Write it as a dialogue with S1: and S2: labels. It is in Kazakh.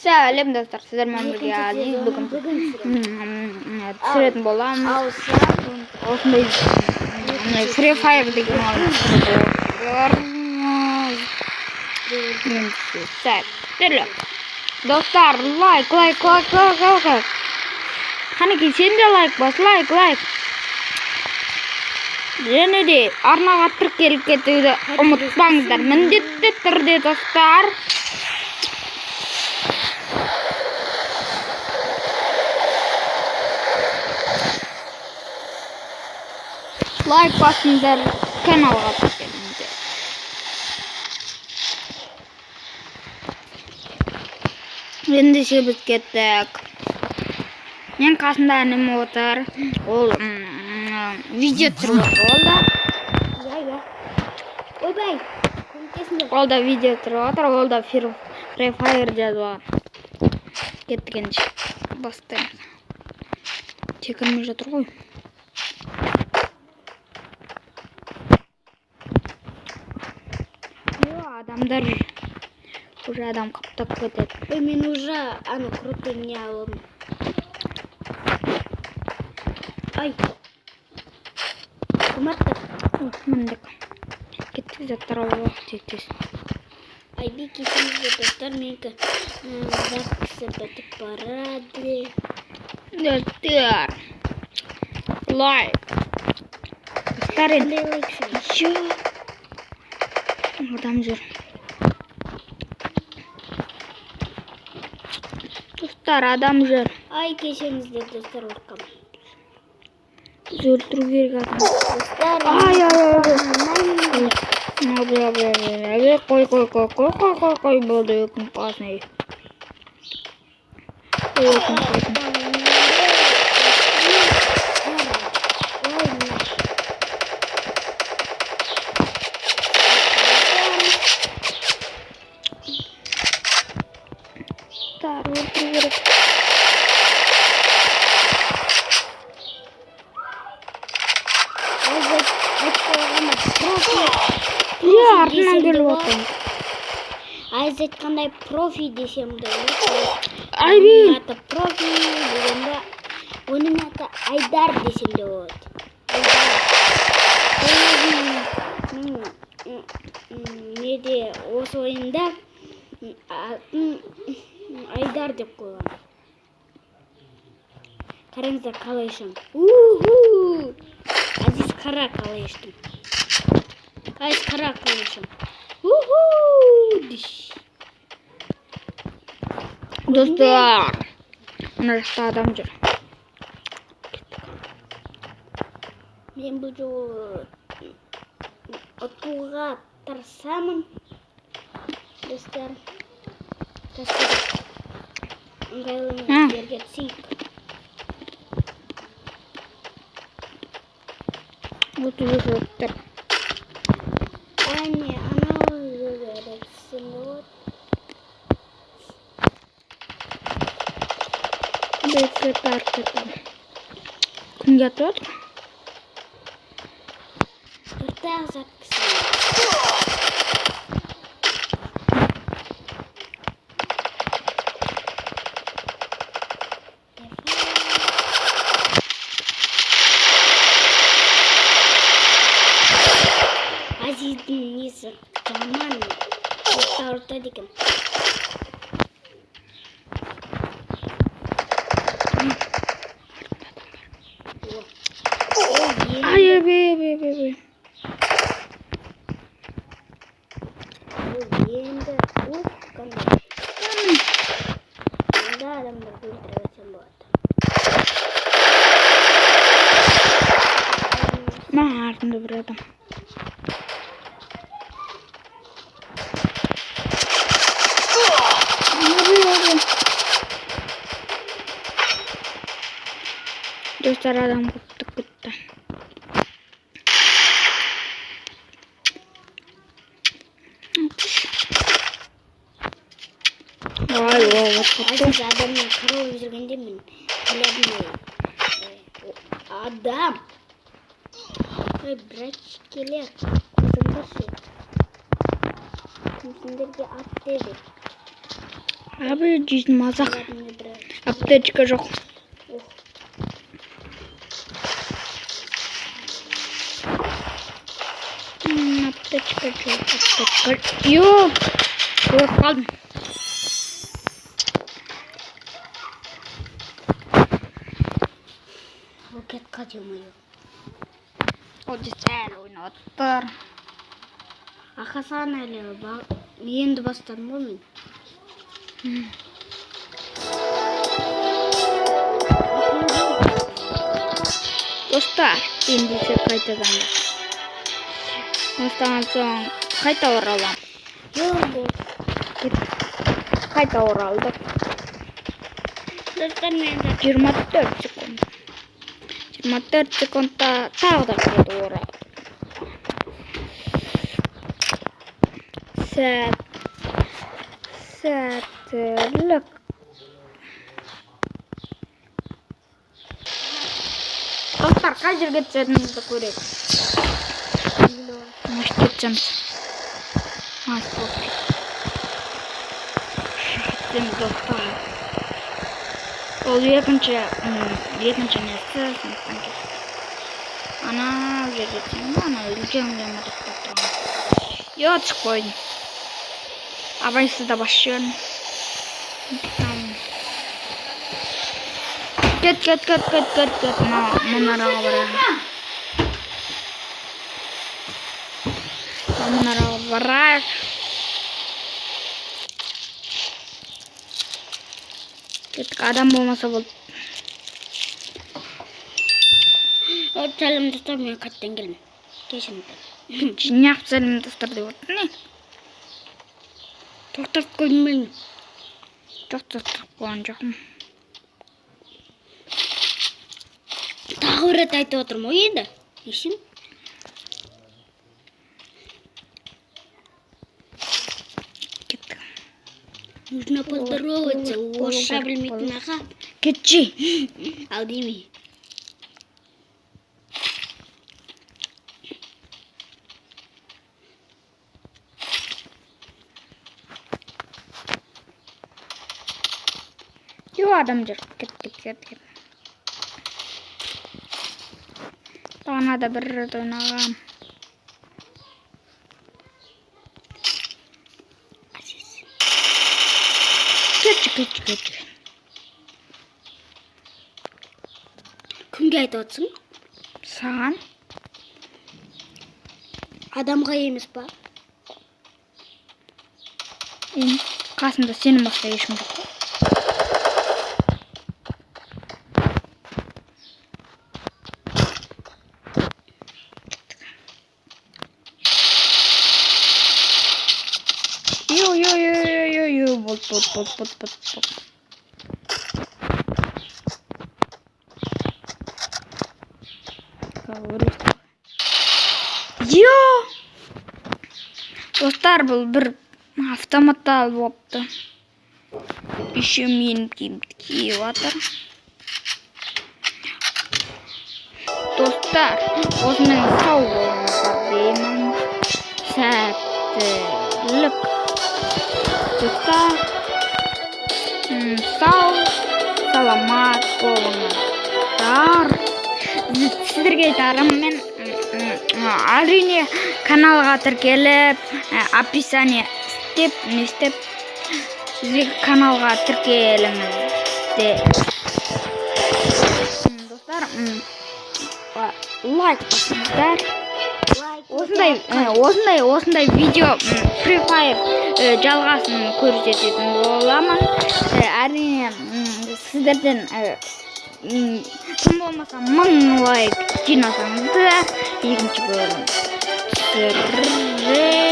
S1: Сәлем достар, сіздермен бірге Азиз. Бүгін түсіретін боламыз. Осындай Free Fire деген ойын. Сәттілік. Достар, лайк, лайк, лайк, лайк, лайк. Қанекей, сен де лайк бас, лайк, лайк. Және де арнаға тіркеліп кетуді ұмытпаңыздар. Міндетті түрде, достар. Лайк басыңдар, каналға тіркеліңдер. Ендеше біз кеттік. Мен қасымда інім отыр. Ол видео түсіріп отыр. Ол да.
S2: Иә. Ойбай, көмектесіңдер.
S1: Ол да видео түсіріп отыр. Ол да Free Fire жазып алған. Кеттік ендеше. Бастаймыз. Секірмей жатыр ғой. Адамдар уже адам қаптап кетеді.
S2: Ой, мен уже ана крутой не алдым. Ай. Қымбатты.
S1: Міндік. Кеттік, заттар алып тез.
S2: Айби, кешіріңіздер, достар, менікі записі бітіп барады.
S1: Достар. Лайк. Достар, енді.
S2: Қандай лайк сен?
S1: Адам жүр. Достар, адам жүр.
S2: Ай, кешіріңіздер, достар, ұрқам.
S1: Біз өлтіру керек адам.
S2: Достар,
S1: Ай, ай, ай, ай. Ай, ай, ай, ай, қой, қой, қой, қой, қой, қой, қой, болды, өкініп қаласың, ей. Өкініп қаласың.
S2: Ой, мына.
S1: Достар, өлтіру керек. Иә, артынан келіп отыр.
S2: Айз айтқандай профи десем де болады.
S1: Айби.
S2: Оның аты профи дегенде, оның аты Айдар десем де болады. Айдар. Неде осы ойында атын Айдар деп қойған. Қараңыздар, қалай ұшамын. Уху! Азиз, қара қалай ұштым. Азиз, қара қалай ұшамын. Уху! Диш.
S1: Достар, мына жақта адам жүр.
S2: Мен бұл жолы ұтуға тырысамын. Достар, достар, ыңғайлы жерге түсейік.
S1: Ұтып жүр.
S2: Әне, анау жерге түссем болады.
S1: Күнге атып отыр.
S2: Төрт-ақ запись. Азиздің несі жаман ауыртады екен.
S1: Ай, ай, ай, ай, ай, ай.
S2: Енді ух, қандай. Енді адамдарды өлтіріп өтсем болады.
S1: Мына артында бір адам. Достар, адам қаптап кетті. Ай, ой, ой,
S2: Азиз адаммен қырылып жүргенде мен ойладым, адам. Ой, братчикелер, қосыңдаршы. Кім сендерге ат деді?
S1: Абы жейтін мазақ. Аптечка жоқ. Аптечка жоқ, аптечка. Йо, өліп қалдым.
S2: Ракетка, ё-моё.
S1: Ол сәл ойнап отыр.
S2: Аха, саған әлі енді бастадым ғой мен.
S1: Достар, ендеше қайтадан бастаған соң қайта ораламын. Қайта оралдық.
S2: Достар, мен
S1: 24 секунд. 24 секундта тағы да қайта оралдық. Сәттілік. Достар, қай жерге түсетінімізді көрейік. Может, кетсеміз. Мас болып кетеміз, достар. Ол екінші несі, сондықтан кеттік. Ана жерге түсеміз, ана үлкен ғимаратта тұрған. Йо, түсіп қойдым. Абайсызда бас жібердім. Кет, кет, кет, кет, кет, кет. Мұнараға барайық. Мұнараға барайық. Кеттік, адам болмаса болды.
S2: Сәлем, достар, мен қайтадан келдім. Кешіріңдер.
S1: Неғып сәлем, достар деп отырсың, не?
S2: Тоқтатып қойдым мен.
S1: Жоқ, тоқтатып қойған жоқпын.
S2: Тағы бір рет айтып отырмын ғой енді. Нешін?
S1: Кеттік.
S2: Нужно поздороваться. Орысша білмейтін аға.
S1: Кетші.
S2: Ал демей.
S1: Йо, адам жүр. Кет, кет, кет, кет. Бағана да бір рет ойнағам. Кетші, кетші, кетші.
S2: Кімге айтып отырсың?
S1: Саған.
S2: Адамға емес па?
S1: Енді қасымда сенен басқа ешкім жоқ қой. Йо, йо, йо, йо, йо, йо, болды, болды, болды, болды, болды, болды. Йо! Достар, бұл бір автоматты алып алыпты. Еще менің киімді киіп жатыр. Достар, осымен сау болыңыздар деймін. Сәттілік. Достар, сау, саламат болыңыздар. Сіздерге айтарым мен, әрине каналға тіркеліп, описание істеп, не істеп, бізге каналға тіркеліңіздер. Достар, лайк басыңыздар. Осындай видео, Free Fire жалғасын көрсететін боламын. Әрине, сіздерден, тым болмаса 1000 лайк жинасаңыздар, екінші бөлім түсіремін.